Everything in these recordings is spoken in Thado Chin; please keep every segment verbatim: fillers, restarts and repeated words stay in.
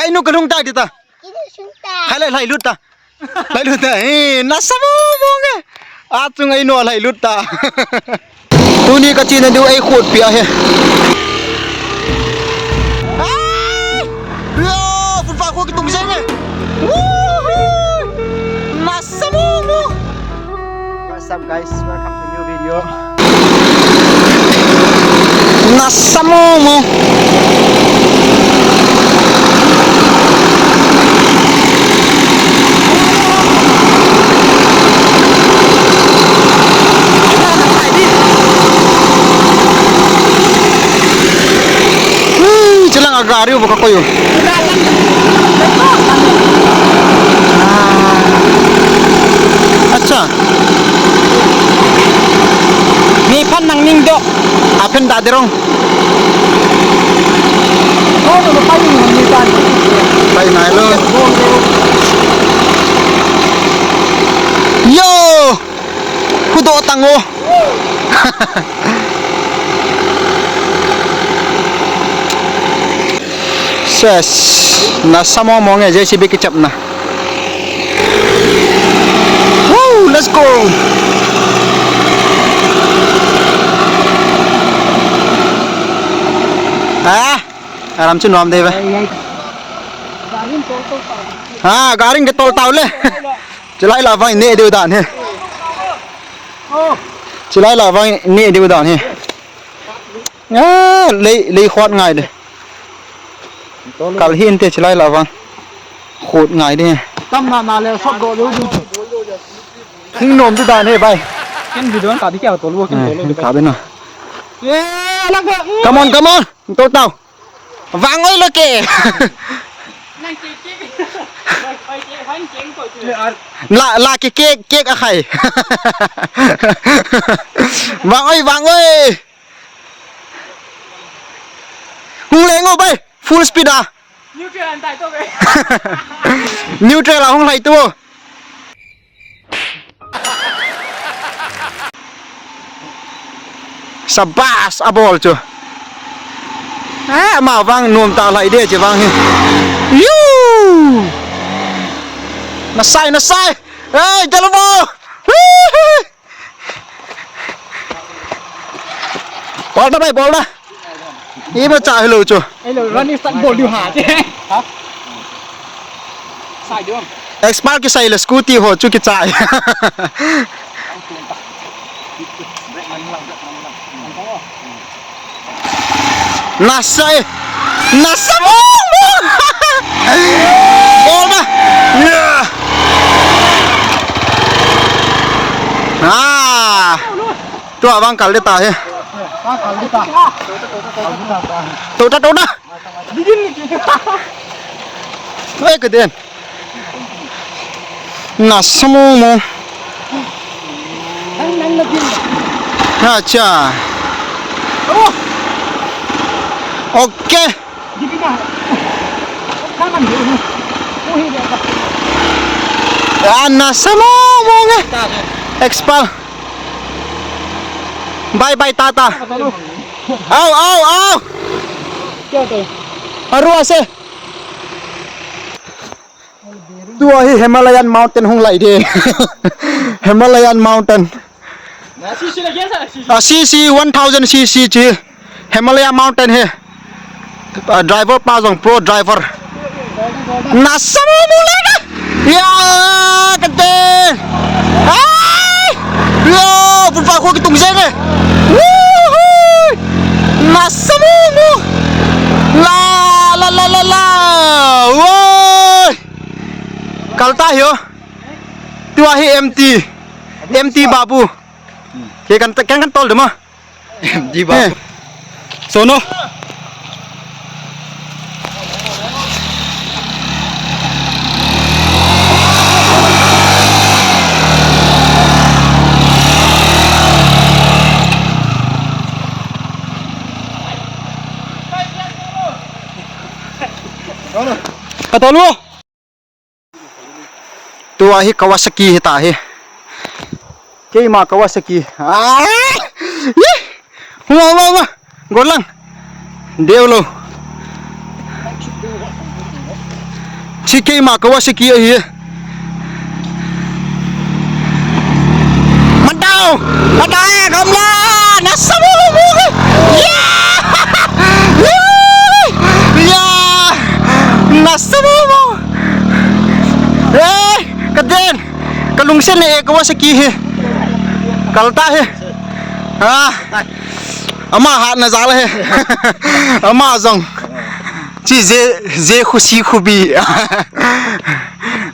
Einu kalhung tai dita. Hai lai, lai lut ta. Lai lut ta. Eh, nasa mo mo nge. Achung einu lai lut ta. Tuni kachena diu ei khut pia he. Ai! Yo, phutpa khu kitung jeng e. Woohoo! Nasa mo mo. What's up, guys? Welcome to new video. Nasa mo mo. Ui, chilang a gari u bu kakoi u. Ah. Acha. Mi phan nang ning dok. Aphen da derong. Pai nai lo. Yo! Hudo tango. Ses, nasa mo mo nge J C B kichapna. Woo, let's go. Ah, aram chu nom dei ve. Ha, garing ke tol tau le. Chilai la vang ne diu dan he. Chilai la vang ne diu dan he. Ah, lei, lei khot ngai de. Kal hi inte chilai la vang. Khot ngai de. Tam na na le sop do diu diu. Hing nom diu dan he bai. Ken video ka bi kya tol wo ken tol wo. Ka be na. Ye, la ko. Come on, come on. Tol tau. Vang oi lo ke. La, la ke ke, ke a khai. Vang oi, vang oi. Hung le ngo bai. Full speed a. Neutral an tai to ke. Neutral a hung lai to. Sabas, abol chu. Eh, ama vang nom ta lai de che vang hi. Yu! Nasai, nasai. Hey, Jalbo! Bol da bai, bol da. Imacha hilou chu. Hello, running start bol diu ha che. Ha? Sai diu. Expert kisai le scooty ho chu kichai. Nasai. Nasa mo mo. Bol da. Yeah. Ah. Tua vang kal de ta he. Tou ta, tou ta. Oi, ke den. Nasa mo mo. Acha. Okay. Ah, nasa mo mo nge. Expert. Bye bye, tata. Au, au, au. Aru ase. Tua hi Himalayan Mountain hung lai de. Himalayan Mountain. Ah, C C one thousand C C chi. Himalaya Mountain hi. Ah, driver pa jong pro driver. Nasa mo mo le na. Ya, kate. Ai! Yo, phutpa khu kitung jeng e. Woohoo! Nasa mo mo. La, la, la, la, la. Woi! Kal ta hi o. Tua hi M T. M T babu. Ke kan, kan, kan tol de ma. Di ba? Eh. Sono. Sono. Katolu. Tua hi Kawasaki hi ta hi. Keima Kawasaki. Ah! Ye! Hua, hua, hua. Golang. Deu lo. Chi keima Kawasaki ahi. Matao! Matao e, gamla! Nasa mo mo mo! Yeah! Yeah! Nasa mo mo! Eh, kaden! Kalungsen e Kawasaki hi. Kalta hi. Ah. Ama hatna jal hi. Ama jong. Chi je, je khusi khubi.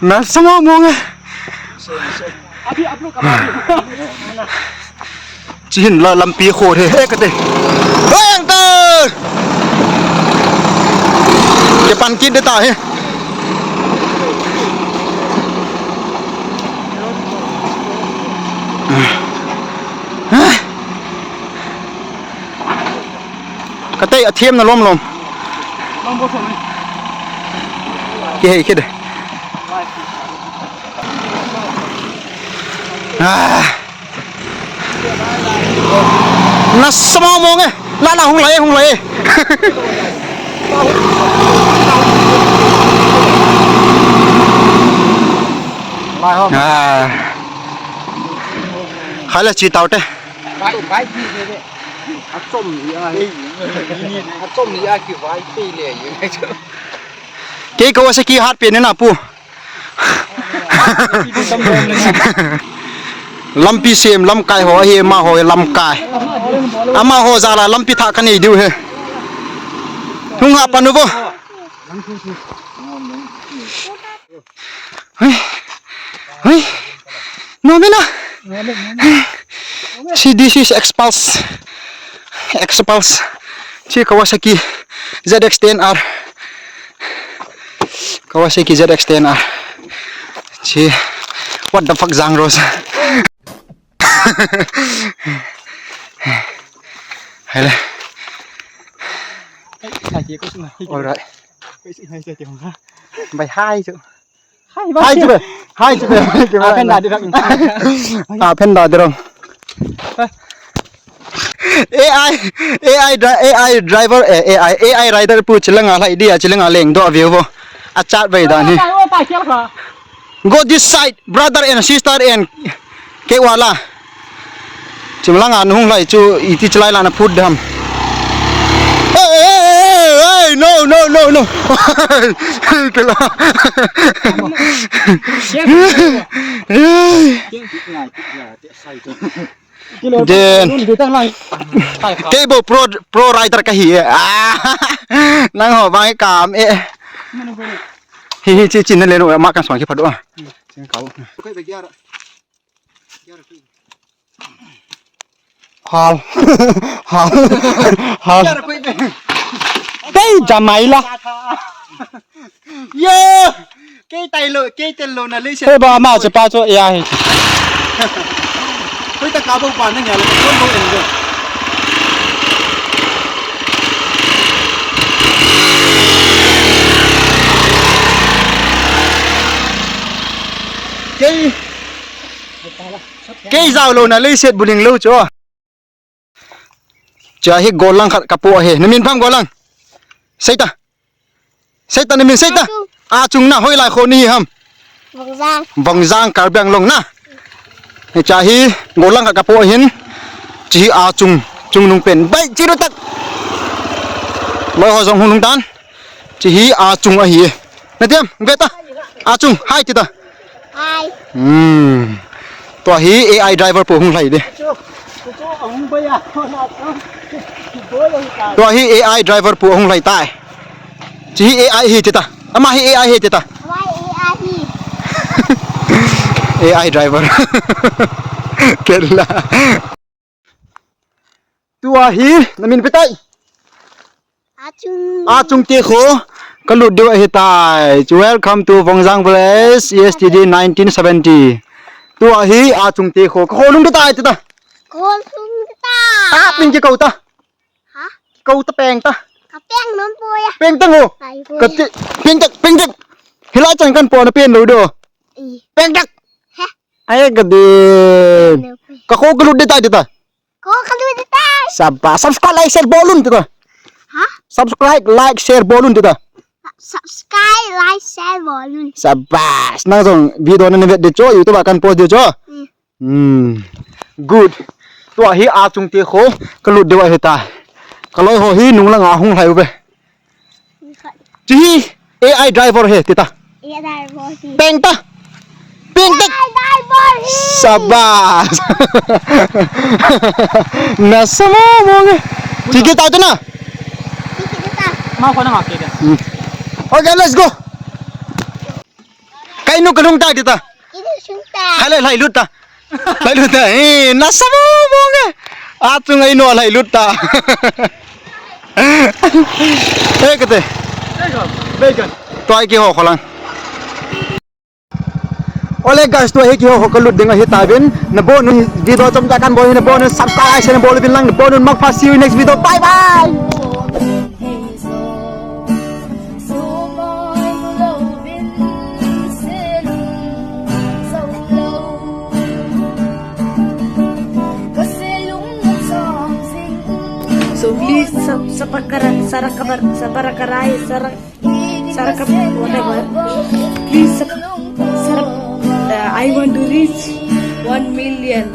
Nasa mo mo nge. Chi hin la lampi kho hi. Eh, kate. Oi, uncle. Kipan kit ding tahi. Katei athem na lom lom. Kihei kit e. Ah. Nasa mo mo nge. La la hung lai, hung lai. Ah. Hala chi tau te. Vai, vai, chi, chi, chi. Achom ni a, achom ni a kivai te le. Kei Kawasaki hat pen na pu. Lampi sem, lamkai ho hi, amaho lamkai. Amaho jal a lampi thah kanei diu hi. Hung ha panu vo. Hui. Hui. No, mina. See, this is Xpulse. Xpulse. See Kawasaki Z X ten R. Kawasaki Z X ten R. See. What the fuck, Jang Rose? Hele. All right. Bai hai chu. Hai, hai chu be. Hai chu be. Ah, phen da dirang. Ah, phen da dirang. A I, A I dri-, A I driver, eh, A I, A I rider pu chilanga lai dia, chilanga leng do view vo. A chat vai dan hi. Go this side, brother and sister and cake wala. Chimlanga nahung lai chu iti chilai la na phut dam. Hey, hey, hey, hey, hey, no, no, no, no. Kela. Then. Kei bou pro, pro rider kahi e. Ah. Nangho bang e kam e. Hi hi chi chin le no ma kan song ki phado. Hal. Hal. Hal. Tei jamai la. Yo! Kei tai lo, kei tel lo na le se. Hei ba ma che pa cho ya hi. Hoi ta ka bo pa na nya lo, ko lo en lo. Kei. Kei jao lo na le se buling lo cho. Cha hi golang khat kapo ahi. Namin pham golang. Seita. Seita namin seita. Achung. Achung na hoi lai kho ni ham. Vongjang. Vongjang Karbi Anglong na. Cha hi golang khat kapo ahin. Chi hi achung. Chungnung pen. Bai chiru tak. Loi ho jong hunung tan. Chi hi achung ahi. Natiam, veta. Achung, hai tita. Hai. Hmm. Tua hi A I driver pu hung lai de. Tua hi A I driver pu hung lai tai. Chi hi A I hi tita. Ama hi A I hi tita. Ama hi A I hi. A I driver. Kela. Tua hi, namin petai. Achung. Achung te kho, kalut diu ahi tai. Welcome to Vongjang Village, E S T D nineteen seventy. Tua hi, achung te kho, kakho lung tai ta. Kho lung tai. Ah, ping ki kau ta. Ha? Kau ta peng ta. Ka peng non po ya. Peng ta ngo. Ai po. Ka ti, peng ta, peng ta. Hilai chan kan po na pen lo do. I. Peng ta. He. Ai ka din. Kakho kalut de tai ta. Ko kalu dita. Saba, subscribe, like, share bolun tita. Ha? Subscribe, like, share bolun tita. Subscribe, like, share bol un. Sabas. Nang jong video na vet de cho, YouTube a kan post de cho. Hmm. Hmm. Good. Tua hi a chung te kho ka lut deu ahi ta. Ka loi ho hi nung langa hung lhai uve. Chi hi A I driver he tita. A I driver hi. Peng ta. Peng ta. A I driver hi. Sabas. Na sama mo nge. Chi ki ta tu na. Chi ki ta. Ma ko na ma ke. Hmm. Okay, let's go. Kai nu ka lung ta tita. Inu sung ta. Hai lai lai lut ta. Lai lut ta. Eh, na sama mo nge. A chung ai no lai lut ta. Eh, kate. Bacon. Tua hi kiho kholang. Ole guys, tua hi kiho kho ka lut ding ahi tauvin. Na bon un video chomcha kan bol hi na bon un subscribe, share na bol uvin lang na bon un makpha. See you next video. Bye bye. So please sub, subscribe, subscribe, subscribe, subscribe, whatever. Please sub, sub, uh, I want to reach one million.